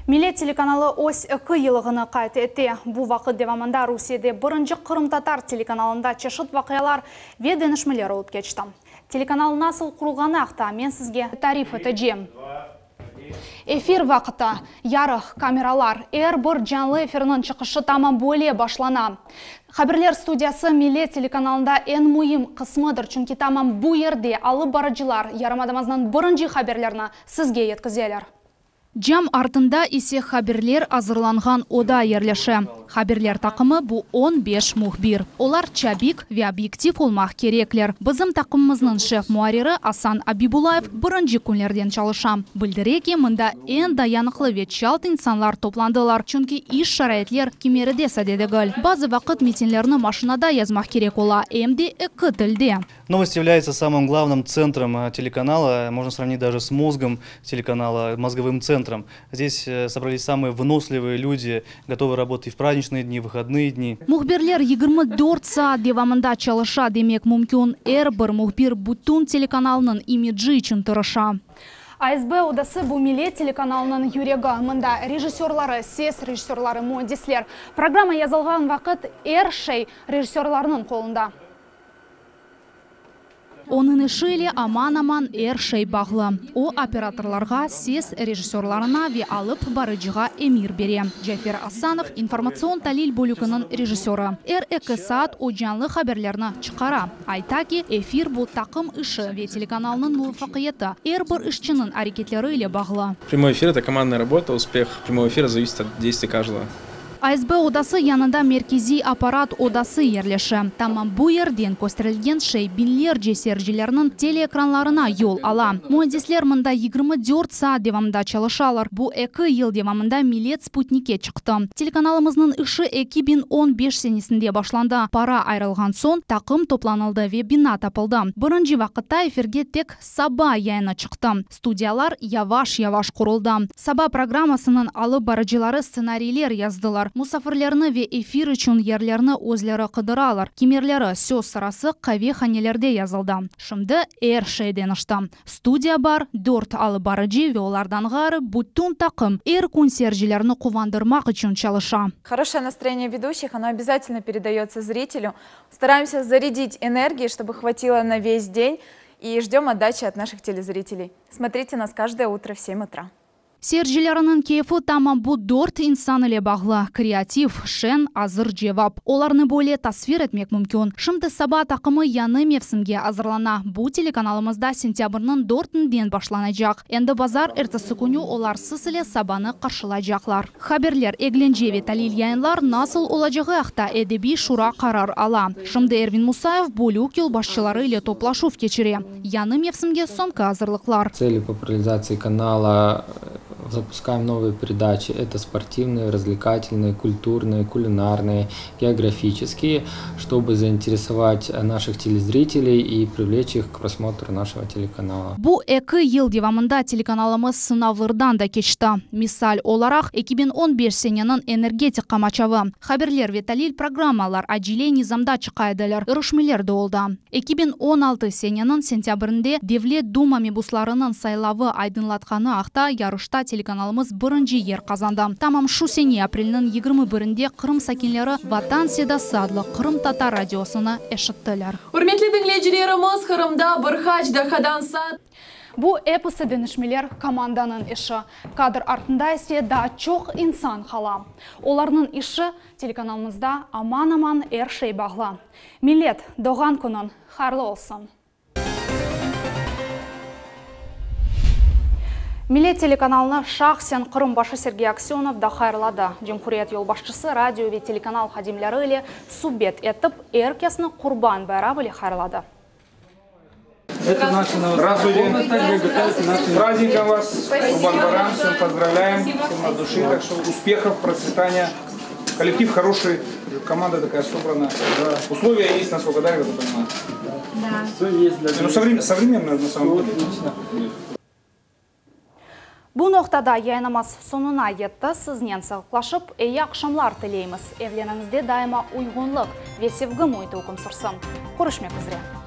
Millet telekanalı öz eki yıllığını qayd ete. Bu vaqıt devamında Rusiyede birinci qırımtatar telekanalında çeşit vaqialar ve deñişmeler olıp keçti. Telekanal nasıl qurulğanı aqta men sizge tarif etecem. Efir vaqtı, yarıq, kameralar, er bir canlı efirniñ çıqışı tamam böyle başlana. Haberler studiyası Millet telekanalında eñ müim qısmıdır, çünki tamam bu yerde alıp barıcılar yarımadamıznıñ birinci haberlerini sizge yetkizeler. Cam artında ise haberler azırlanğan oda yerleşe. Haberler taqımı bu 15 mühbir. Olar çabik ve obyektiv olmaq kerekler. Bizim taqımımıznıñ şef muarriri Asan Abibulayev birinci künlerden çalışa. Bildire ki, mında eñ dayanıqlı ve çalt insanlar toplandılar, çünki iş şaraitler kimeride sade degil. Bazı vaqıt metinlerni maşinada yazmaq kerek ola, em de eki tilde. Новости являются самым главным центром э, телеканала, можно сравнить даже с мозгом телеканала, мозговым центром. Здесь э, собрались самые выносливые люди, готовые работать и в праздничные дни, и в выходные дни. Mühbirler 24 saat devamında çalışa demek mümkün. Er bir mühbir bütün telekanalnıñ imidji içün tırışa. ASB odası bu Millet telekanalınıñ yüregi. Mında rejissörları, ses rejissörları, müendisler. Programma yazılğan vaqıt er şey rejissörlarnıñ qolunda. Onıñ işi ile aman-aman er şey bağlı. O, operatorlarğa, ses rejissörlarına ve alıp barıcığa emir bere. Cafer Asanov, informatsion-talil bölüginiñ rejissörı. Er eki saat o canlı haberlerni çıqara. Ayta ki, efir bu taqım işi ve telekanalnıñ muvafaqiyeti er bir işçiniñ areketleri ile bağlı. Прямой эфир, это командная работа, успех прямого эфира зависит от действий каждого. ASB odası yanında merkeziy apparat odası yerleşe. Tamam bu yerden kösterilgen şey biñlerce seyircilerniñ teleekranlarına yol ala. Müendisler mında 24 saat devamında çalışalar. Bu eki yıl devamında Millet sputnikke çıqtı. Telekanalımıznıñ işi 2015 senesinde başlandı. Para ayırılğan soñ, taqım toplanıldı ve bina tapıldı. Birinci vaqıtta efirge tek Saba yayını çıqtı. Studiyalar yavaş-yavaş quruldı. Saba programmasınıñ alıp barıcıları stsenariyler yazdılar, musafirlerni ve efir içün yerlerni özleri qıdıralar. Kimerleri, söz sırası, qavehanelerde yazıldı. Şimdi er şey deñişti. Studiya bar, dört alıp barıcı ve olardan ğayrı bütün taqım er kün seyircilerni quvandırmaq içün çalışa. Хорошее настроение ведущих, оно обязательно передается зрителю. Стараемся зарядить энергией, чтобы хватило на весь день. И ждем отдачи от наших телезрителей. Смотрите нас каждое утро в 7 утра. Seyircilerniñ keyfi tamam bu dört insan ile bağlı. Kreativ, şeñ, azır cevap. Olarnı böyle tasvir etmek mümkün. Şimdi Saba taqımı yañı mevsimge azırlana. Bu telekanalımızda sentâbrniñ dörtünden başlanacaq. Endi bazar ertesi künü olar siz ile Sabanı qarşılaycaqlar. Haberler, eglence ve talil yayınlar nasıl olacağı aqta Edebiy şura qarar ala. Şimdi Ervin Musayev bölük yolbaşçıları ile toplaşuv keçire. Yañı mevsimge soñki azırlıqlar. Цели популяризации канала запускаем новые передачи. Это спортивные, развлекательные, культурные, кулинарные, географические, чтобы заинтересовать наших телезрителей и привлечь их к просмотру нашего телеканала. Bu eki yıl devamında telekanalımız sınavlardan da keçti. Misal olaraq, 2015 seneniñ energetik qamaçavı. Haberler ve talil programmalar acele nizamda çıqa ediler, irişmeler de oldı. 2016 seneniñ sentâbrinde Devlet Duma mebuslarınıñ saylavı aydınlatqanı aqta yarışta telekanalımız birinci yer qazandı. Tamam şu sene aprelniñ 21-inde Qırım sakinleri Vatan sedası adlı qırımtatar radiosını eşittiler. Ürmetli diñleyicilerimiz, Qırımda bir qaç daqiqadan saat. Bu episi deñişmeler komandanıñ işi. Kadr artında ise daa çoq insan qala. Olarnıñ işi telekanalımızda aman-aman er şey bağlı. Millet, doğğan künüñ hayırlı olsun! Millet telekanalını şahsen Qırım başı Sergey Aksönov da hayırladı. Cumhuriyet yolbaşçısı radio ve telekanal hadimleri ile subet etip, er kesni Qurban bayramı ile hayırladı. Здравствуйте. С праздником вас, Курбан Байрам, всем поздравляем, всем от души, так что успехов, процветания. Коллектив хороший, команда такая собрана. Да. Условия есть, насколько, да, я понимаю? Да. Все есть для Ну, современ, современное на самом деле. Отлично. Bu noqtada yayınımız soñuna yetti. Siznen sağlıqlaşıp, eyi aqşamlar tileymiz. Evleriñizde daima uyğunlıq ve sevgi müiti üküm sürsün. Körüşmek üzre.